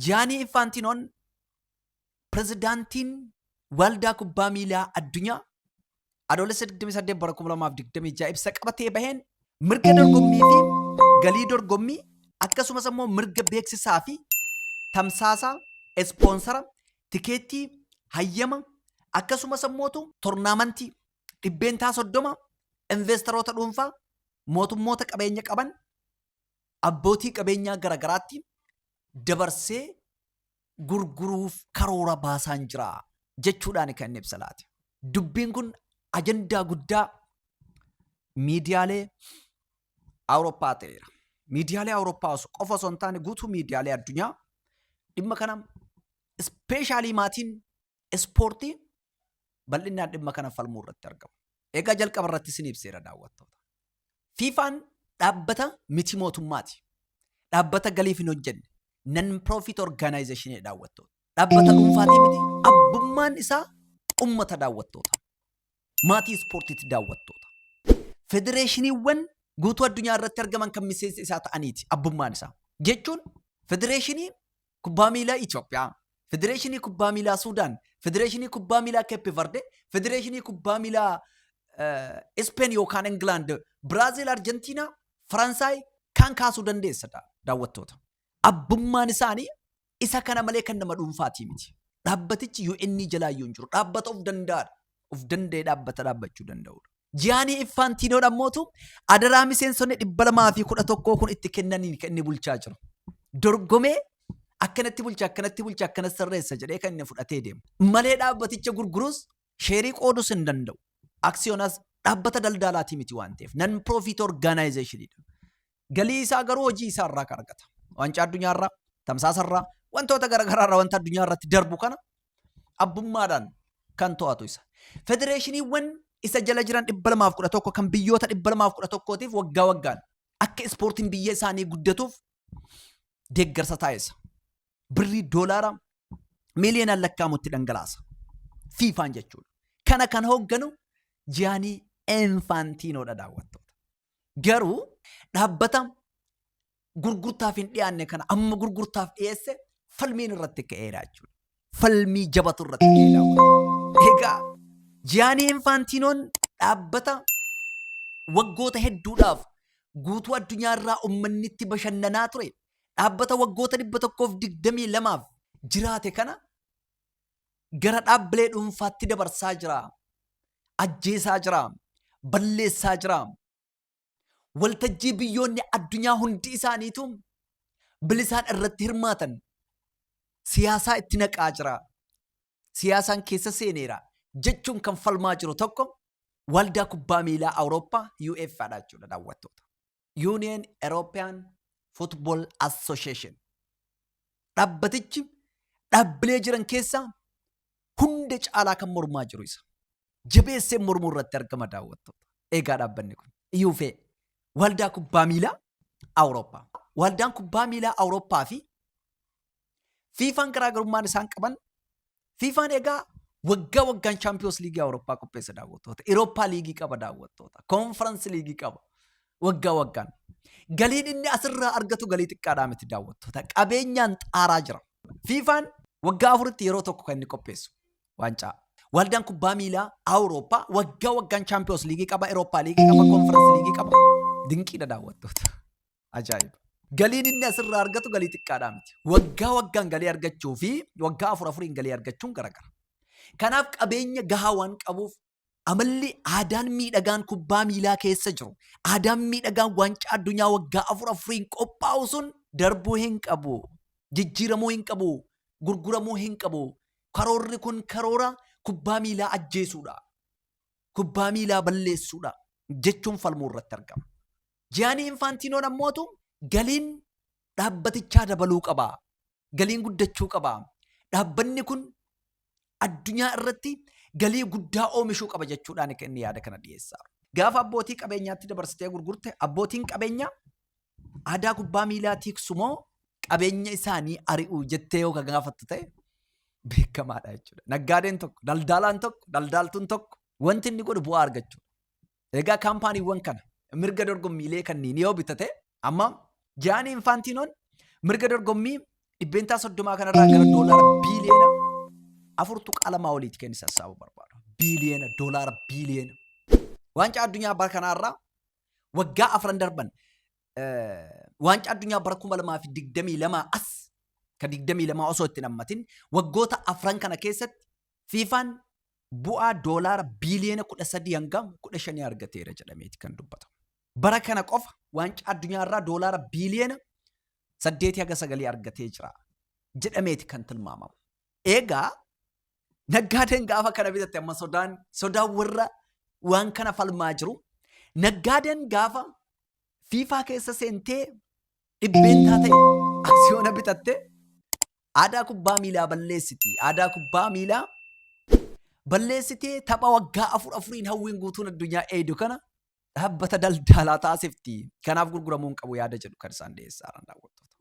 Jiyaanii Infaantinoon pirezidaantiin waldaa kubbaa miilaa addunyaa Adoolessa 28 bara 2026 ibsa qabatee baheen mirga dorgommii fi galii dorgommii akkasumas immoo mirga beeksisaa fi tamsaasaa, ispoonsara, tikeettii, hayyama akkasumas ammootu tornaamantii 30% investaroota dhuunfaa, mootummoota qabeenya qaban, abbootii qabeenyaa garagaraatti dabarsee gurguruuf karoora baasaan jira jechuudhaan kan inni ibsa laate. Dubbiin kun ajandaa guddaa miidiyaalee Awurooppaa ta'eera. Miidiyaalee Awurooppaa qofa osoo hin taane guutuu miidiyaalee addunyaa dhimma kana ispeeshaalii maatiin ispoortii bal'inaan dhimma kana falmuu irratti argamu. Egaa jalqaba irratti isin ibseera daawwattoota. FIFAn dhaabbata miti mootummaati. Dhaabbata galiif hin hojjenne. Non profit organization daawwattoota. Dhaabbata dhuunfaatii miti. Abbummaan isaa ummata daawwattoota. Maatii ispoortiitti daawwattoota. Federeeshiniiwwan guutuu addunyaa irratti argaman kan miseensa isaa ta'aniiti abbummaan isaa. Jechuun federeeshinii kubbaa miilaa Itoophiyaa, federeeshinii kubbaa miilaa Suudaan, federeeshinii kubbaa miilaa Keeppi Verde, federeeshinii kubbaa miilaa Ispeen yookaan Ingilaand, Biraaziil, Arjentiinaa, Faransaay kan kaasuu dandeessa daawwattoota. Abbummaan isaanii isa kana malee kan nama dhuunfaatii miti. Dhaabbatichi UN jalaa iyyuu hin jiru. Dhaabbata of danda'aadha. Of danda'ee dhaabbata dhaabbachuu danda'udha. Jiyaanii Infaantiinoon ammootu adaraa miseensonni 211 kun itti kennaniin kan inni bulchaa jiru. Dorgomee akkanatti bulcha, akkanatti bulcha, akkanatti sirreessa jedhee kan inni fudhatee deemu. Malee dhaabbaticha gurguruus sheerii qoodus hin danda'u. Aksiyoonas dhaabbata daldalaatii miti waan ta'eef non profit organization dha. Galii isaa garuu hojii isaa irraa kan argata. Waancaa addunyaa irraa, tamsaasa irraa, wantoota garaagaraa irraa wanta addunyaa irratti darbu kana abbummaadhaan kan to'atu isa. Federeeshiniiwwan isa jala jiran 211 kan biyyoota 211tiif waggaa waggaan akka ispoortiin biyya isaanii guddatuuf deeggarsa taasisa. Birrii doolaara miiliyoonaan lakkaa'amutti dhangalaasa. Fiifaan jechuudha. Kana kan hoogganu Jiyaanii Infaantiinoodha daawwattoota. Garuu dhaabbata gurgurtaaf hin dhiyaanne kana amma gurgurtaaf dhiyeesse falmiin irratti ka'eera jechuudha. Falmii jabatu irratti ka'eera. Egaa Jiyaanii Infaantiinoon dhaabbata waggoota hedduudhaaf guutuu addunyaa irraa uummanni itti bashannanaa ture dhaabbata waggoota 122f jiraate kana gara dhaabbilee dhuunfaatti dabarsaa jira. Ajjeesaa jira. Balleessaa jira. Waltajjii biyyoonni addunyaa hundi isaaniitu bilisaan irratti hirmaatan siyaasaa itti naqaa jira. Siyaasaan keessa seeneera jechuun kan falmaa jiru tokko waldaa kubbaa miilaa Awurooppaa UEFA dha jechuudha daawwattoota. Union European Football Association. Dhaabbatichi dhaabbilee jiran keessaa hunda caalaa kan mormaa jiru isa. Jabeessee mormuu irratti argama daawwattoota. Eegaa dhaabbanni kun UEFA waldaa kubbaa miilaa Awurooppaa. Waldaan kubbaa miilaa Awurooppaa fi FIFAn garaagarummaan isaan qaban FIFAn egaa waggaa waggaan Chaampiyoons Liigii Awurooppaa qopheessa daawwattoota. Irooppaa Liigii qaba daawwattoota. Koonfiransii Liigii qaba. Waggaa waggaan. Galiin inni asirraa argatu galii xiqqaadhaa miti daawwattoota. Qabeenyaan xaaraa jira. FIFAn waggaa afuritti yeroo tokko kan inni qopheessu waancaa. Waldaan kubbaa miilaa Awurooppaa waggaa waggaan Chaampiyoons Liigii qaba, Irooppaa Liigii qaba, Koonfiransii Liigii qaba. Dinqiidha daawwattoota. Ajaa'iba. Galiin inni asirraa argatu galii xiqqaadhaa miti. Waggaa waggaan galii argachuu fi waggaa afur afuriin galii argachuun garagara. Kanaaf qabeenya gahaa waan qabuuf amalli aadaan miidhagaan kubbaa miilaa keessa jiru, aadaan miidhagaan waancaa addunyaa waggaa afur afuriin qophaa'u sun darbuu hin qabu, jijjiiramuu hin qabu, gurguramuu hin qabu. Karoorri kun karoora kubbaa miilaa ajjeesuudha. Kubbaa miilaa balleessuudha jechuun falmuu irratti argama. Jiyaanii Infaantiinoon ammootu galiin dhaabbatichaa dabaluu qaba. Galiin guddachuu qaba. Dhaabbanni kun addunyaa irratti galii guddaa oomishuu qaba jechuudhaan kan inni yaada kana dhiyeessaa. Gaafa abbootii qabeenyaatti dabarsitee gurgurte abbootiin qabeenyaa aadaa kubbaa miilaa tiiksu moo qabeenya isaanii ari'u jettee yoo ka gaafattu ta'e beekamaadha jechuudha. Naggaadeen tokko, daldaalaan tokko, daldaaltuun tokko wanti inni godhu bu'aa argachuudha. Egaa kaampaaniiwwan kana mirga dorgommiilee kanneen yoo bitate amma Jiyaanii Infaantiinoon mirga dorgommii 30% kanarraa gara doolaara biiliyoona 4.2 oliiti kan inni sassaabuu barbaadu. Biiliyoona doolaara biiliyoona. Waancaa addunyaa bara kanaarraa waggaa afran darban, waancaa addunyaa bara 2022 as ka 22 osoo itti hammatin, waggoota afran kana keessatti FIFAn bu'aa doolaara biiliyoona 13 hanga 15 argateera jedhameeti kan dubbatamu. Bara kana qofa waancaa addunyaa irraa doolaara biiliyoona 8 haga 9 argatee jira jedhameeti kan tilmaamamu. Egaa naggaadeen gaafa kana bitatte, amma sodaan warra waan kana falmaa jiru, naggaadeen gaafa FIFA keessa seentee dhibbeentaa ta'e aksiyoona bitatte aadaa kubbaa miilaa balleessiti. Aadaa kubbaa miilaa balleessitee tapha waggaa afur afuriin hawwiin guutuun addunyaa eeydu kana dhaabbata daldalaa taasifti. Kanaaf gurguramuu hin qabu yaada jedhu kan isaan dhiyeessaa jiran, daawwattoota.